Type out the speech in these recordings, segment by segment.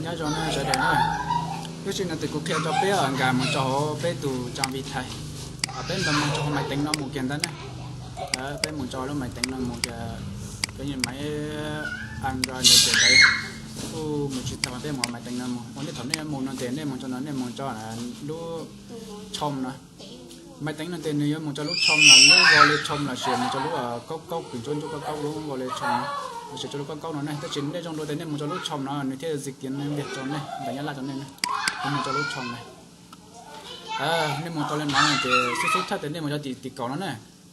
Nyob zoo nej sawv daws na, lub sij hawm no ces kuv qhia rau peb nkag mus rau hauv peb tus tsab Vitae, peb ntaus mus rau hauv maiv teev no mus kiag ntag ne. Peb mus rau lub maiv teev no mus, peb maiv Android ntawd ces lawv kuj mus tsis tau, peb mus maiv teev no mus. Ua ntej thaum nej mus no ces nej mus rau no, nej mus rau lub Chrome no. Maiv teev no ces nws yuav mus rau lub Chrome los lub Google Chrome lossis mus rau lub kaub kaub, kws ntsuab ntsuab kaub kaub lub Google Chrome no, lossis rau lub kaub kaub no ne. Tab sis nej zoo dua ces nej mus rau lub Chrome no nws thiaj zis kiav npias rau nej, npias Nyab Laj rau nej ne. Kuv mus rau lub Chrome na. Nej mus tau li no ces xub xub thawj ces nej mus rau tim kaum no na.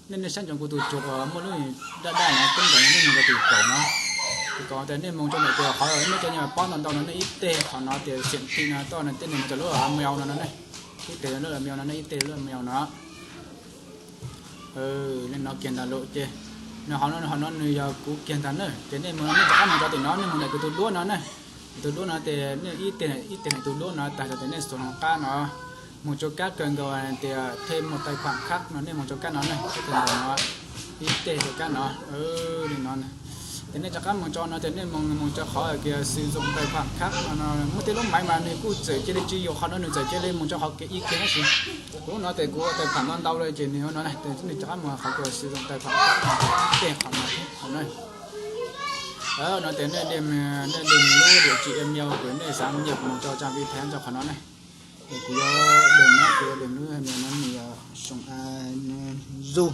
Nej, nej saib ntsoov kuv tus cuag uas muaj lub daj daj no, koob nkaus no, nej mus rau tim kaum no. Tim kaum ces nej mus rau ntawm tias qhov nej cov nyiaj pob ntau ntau no, nej ib teg qhov no tias xiam tim no tuaj no, tej nej mus rau lub mail no no ne. Ib teg lub mail no, nej ib teg lub mail no. Li no kiag ntag lawm ces nws qhov no, qhov no nws yog kuv kiag ntag na. Ces nej mus no nej rov qab mus rau tim no, nej mus ntawm kuv tus duab no na. Kuv tus duab no ces nej ib teg, ib teg tus duab no tag ces nej xuas qab no, mus rau kab kawg nkaus tias thêm một tài khoản khác no, nej mus rau kab no ne, kab kawg nkaus no, ib teg rau kab no. Li no ces nej rov qab mus rau no ces nej mus, mus rau qhov kiag sử dụng tài khoản khác no, muaj tej lub maiv mas nws kuj txawm cia li tsis yuam qhov no, nws txawm cia li mus rau qhov kiag ib kiag tab sis kuv lub no ces kuv ua tài khoản ntau ntau li ces nws ua no na, ces nej rov qab mus qhov kiag sử dụng tài khoản khác no, ib teg qhov no, qhov no. No ces nej, nej nias lub địa chỉ email kws nej xav nhập mus rau trang Vitae rau qhov no ne. Ces kuv yuav, kuv yuav nias lub email no, nws yog Sùng A Zu,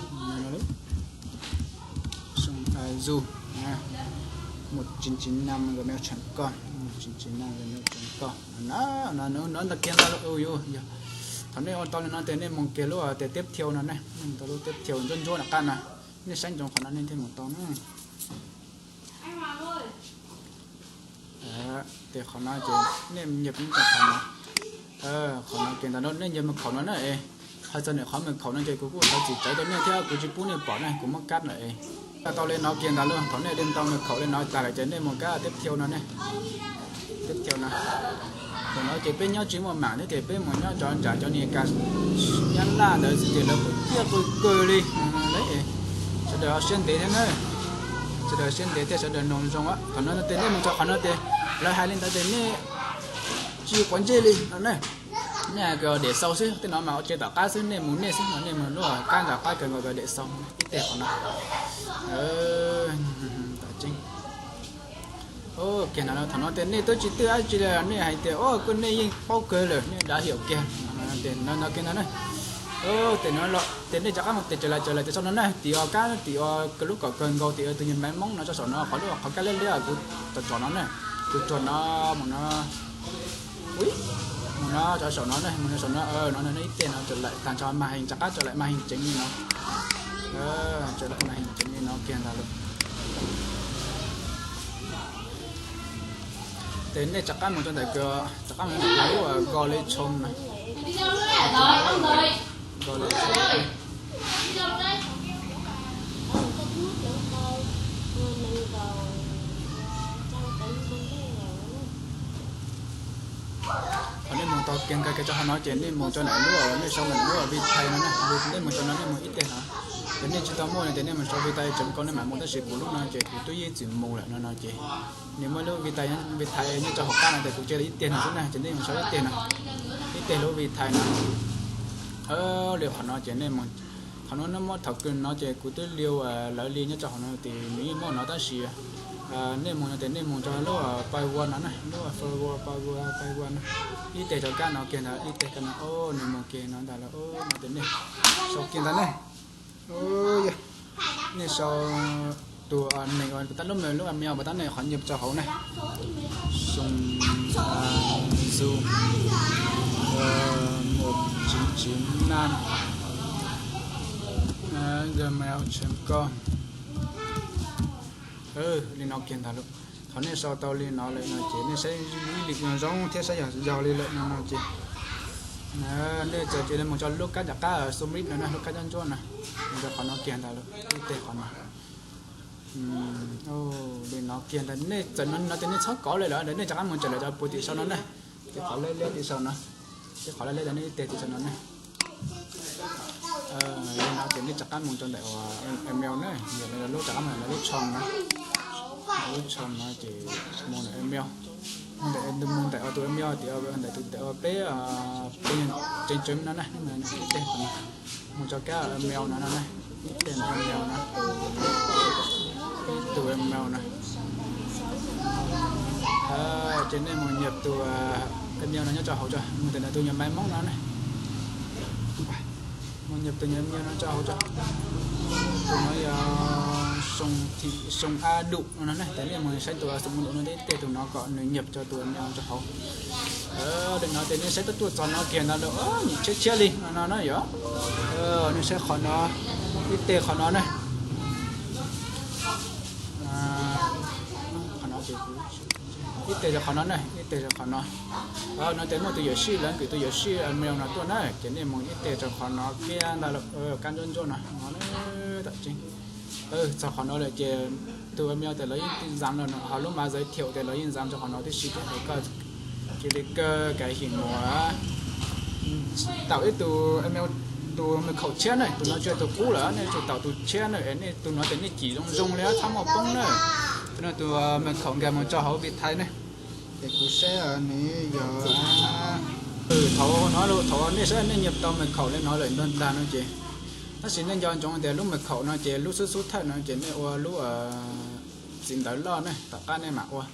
Sùng A Zu một chín chín năm gmail chấm com, một chín chín năm gmail chấm com. No, no ntawd kiag ntag lawm. Thaum nej ua tau li no ces nej mus kiag lub tias tiếp theo no ne, nej mus tau lub tiếp theo ntsuab ntsuab nram qab no, nej saib ntsoov qhov no nej thiaj mus tau na. Ces qhov no ces nej nyem rau qhov no, qhov no kiag ntag no, nej nyem mật khẩu no na es. Hais txog ntawm qhov mật khẩu no ces kuv kuj thov txim txawv rau nej thiab, kuv tsis pub nej pom na, kuv muab cắt lawm es. Tau li no kiag ntag lauj, thaum nej nias tau mật khẩu li no tag lawm ces nej mus kab tiếp theo no ne. Tiếp theo no. Thaum no ces peb nyob tsis muaj mạng thiab ces peb mus nyob rov nram cov niag kas Nyab Laj ntawd xwb ces lawv qw ciaj qw kawg li. Sawv daws siab ntev thiab na, sawv daws siab ntev thiab sawv daws mloog zoo. Thaum no ces nej mus rau qhov no ces lawv hais li ntawd ces nej tsis quav ntsej li no ne. Nej hais tias để sau xwb, tej no mas ua tsev tom qab xwb, nej mus nej xwb no, nej mus lub kab nram qab kawg nkaus tias để sau, ib teg qhov no. Kiag no, thaum no ces nej twb tsis twb dab tsi li, nej hais tias o kuj nej yeej paub kawg lawm, nej đã hiểu kiag. Ces no no kiag ntag na. Ces no, ces nej rov qab mus tes tsawv lawm, tsawv lawm ces sau no na, tim o kab tim o lub kom kawg nkaus tim o tus nyuag maiv Hmoob no tso saum no, qhov lub qhov kab liab liab kuv tsom tsom no na, tus tsuag no mus no, mus no tso saum no na, mus no saum no, no no ib teg no tsawv lawm, tag nrho màn hình rov qab tsawv lawm, màn hình chính li no. Tsawv lawm màn hình chính li no kiag ntag lauj. Ces nej rov qab mus rau ntawm, rov qab mus ntawm lub Google Chrome na. Google Chrome. Thaum nej mus tau kiag nkaus kiag rau qhov no ces nej mus rau ntawm lub, nej sau ntawm lub Vitae no na, nej mus rau no nej mus ib teg no. Ces nej tsis tau muaj no ces nej mus sau Vitae chấm com nej mam mus, tab sis kuv lub no ces kuv twb yeej txwm mus lawm no no ces nws muaj lub Vitae, Vitae nyob rau hauv qab no ces kuv cia li ib teg no xwb na, ces nej mus sau ib teg no, ib teg lub Vitae no. Li qhov no ces nej mus, qhov no nej muab thaum kawg no ces kuv twb liu lawv li nyob rau qhov no ces nws yeej muaj no tab sis nej mus no ces nej mus rau lub Firewall no na, lub Firewall, Firewall, Firewall no. Ib teg rau kab no kiag ntag, ib teg kab no, nws mus kiag no ntag lauj, no ces nej sau kiag ntag ne. Nej sau tus neeg uas pab lub me lub email uas tab neeg qhov nhập rau hauv ne. Sùng A Zu một chín chín năm gmail chấm com. Li no kiag ntag lauj. Thaum nej sau tau li no lawm no ces nej saib ib lim no zoo thiab saib yog yog li lawm no no ces nej txawm cia li mus rau lub kab nram qab submit no na, lub kab ntsuab ntsuab no, mus rau qhov no kiag ntag lauj, ib teg qhov no. Li no kiag ntag, nej txawm no ces nej txhob kov li lawm, nej rov qab mus tseem lawm rau puag tim sau no na, tim qhov liab liab tim sau no, tim qhov liab liab ntawd nej ib teg tim sau no na. Li no ces nej rov qab mus rau ntawm email na, lub rov qab mus ntawm lub Chrome na, lub Chrome no ces mus ntawm email. Mus ntawm tus email tias ntawm tus peb, peb tseem tseem no na, ib teg mus tso kab email no no na, ib teg email no, ib tug email no. Ces nej mus nyiam tus email no nyob rau hauv tso, mus ntawm tus nyuag maiv moob no na. Mus nyiam tus nyuag email no rau hauv tso. Tus no yog Soo A Dum no na, ces nej mus saib tus Soo A Dum no, ib teg tus no kom nws nyiam tso tus email rau hauv. Li no ces nej saib tuaj tuaj txog no kiag ntawd lawm, nyuam tshiab tshiab li no no na yom. Nej saib qhov no, ib teg qhov no na. Qhov no ces ib teg rau qhov no na, ib teg rau qhov no. No ces muaj tus yuam sij, lawv nkwm tus yuam sij email no tuaj na, ces nej mus ib teg rau qhov no kiag ntawd lawm, kab ntsuab ntsuab no, no tam tseeb. Txog qhov no lawm ces tus email ces lawv yeej zam lawm no, ho lub mã giới thiệu ces lawv yeej zam rau qhov no tib si thiab, es koj cia li kaw kav him mus tau ib tug email, tus mật khẩu tshiab na, tus no tsis yog tus qub lawm, nej tsum tau tus tshiab na, es nej tus no ces nej cim zoo zoo li txhob muaj poob na. Tus no tus mật khẩu nkag mus rau hauv Vitae na. Ces kuv saib nws yog, thaum no, thaum nej saib nej nyiam tau mật khẩu li no lawm ntag no ces, tab sis nej nco ntsoov tias lub mật khẩu no ces lub xub xub thawj no ces nej ua lub txiv ntawv loj ne, tom qab nej mam ua.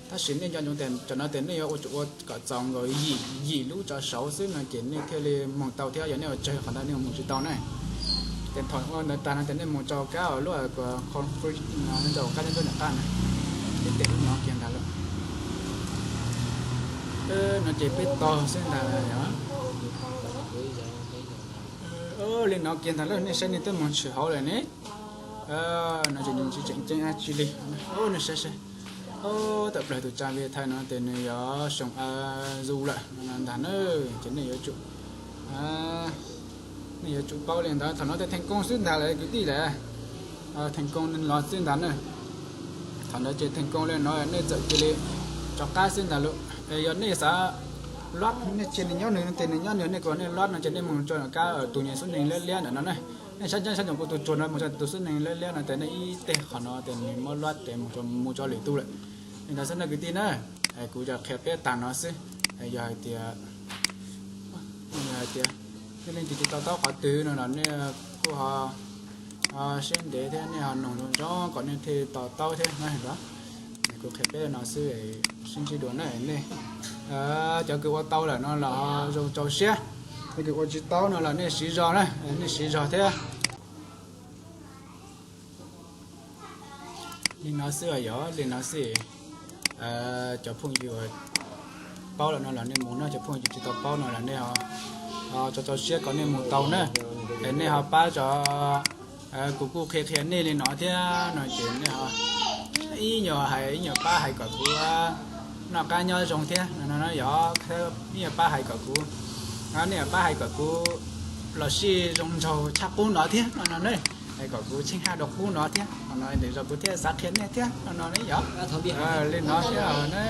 Tab sis nej nco ntsoov tias cov no ces nej yuav ua tsum ua kom txaus nkaus yim, yim lub rau saud xwb no ces nej thiaj li mus tau thiab, yog nej ua tsawg qhov ntawd nej mus tsis tau ne. Ces thaum ua ntawd tag no ces nej mus rau kab lub confirm no, rau kab nyob nram qab na, ib teg lub no kiag ntag lawm. No ces peb tau xwb ntag yom. Li no kiag ntag lawm, nej saib nej twb mus tshwm hauv lawm ne. No ces nws tsis tseem ceeb dab tsi li. Nej saib saib, tawm plaws tus trang Vitae no ces nws yog Soo A Dum lawm no ntag na. Ces nej yuav tsum, nej yuav tsum paub li ntawd. Thaum no ces thành công xwb ntag lawm kwv tij lawm. Thành công los xwb ntag na. Thaum ntawd ces thành công li no nej txawm cia li rov qab xwb ntag lawm. Yog nej xav load, nej cia nws nyob nws ces nws nyob nws, nej kom nej load no ces nej mus rau kab tus nyuag xub neeg liab liab ntawm no ne. Nej saib, saib ntsoov kuv tus tsuag no mus rau tus xub neeg liab liab no ces nej ib teg qhov no ces nws muab load ces mus rau lwm tus lawm. Li ntawd xwb nej kwv tij na. Kuv tsuas qhia peb tag no xwb. Yog hais tias, yog hais tias nej leej twg tsis to taub qhov twg no los nej kuj ho siab ntev thiab nej ho noog zoo zoo kom nej thiaj to taub thiab na. Kuv qhia peb no xwb, sib ntsib dua na nej. Cov kws ua tau lawm no los ho zoo rau siab, cov kws ua tsis tau no los nej siv zog na, nej siv zog thiab. Li no xwb yog li no xwb. Cov phooj ywg paub lawm no los nej mus na, cov phooj ywg tsis tau paub no los nej ho rau rau siab kom nej mus tau na. Es nej ho pab tso, kuv kuj qhia qhia nej li no thiab no ces nej ho ib nyuag hais ib nyuag pab hais kom kuv noj qab nyob zoo thiab no no yog, ib nyuag pab hais kom kuv, nej pab hais kom kuv los sij zoo nraug tshaj qub no thiab no no ne, hais kom kuv tsheej haj rau qub no thiab no, ntawm zaus kuv thiaj xav qhia nej thiab no no ne yog. Li no thiab na.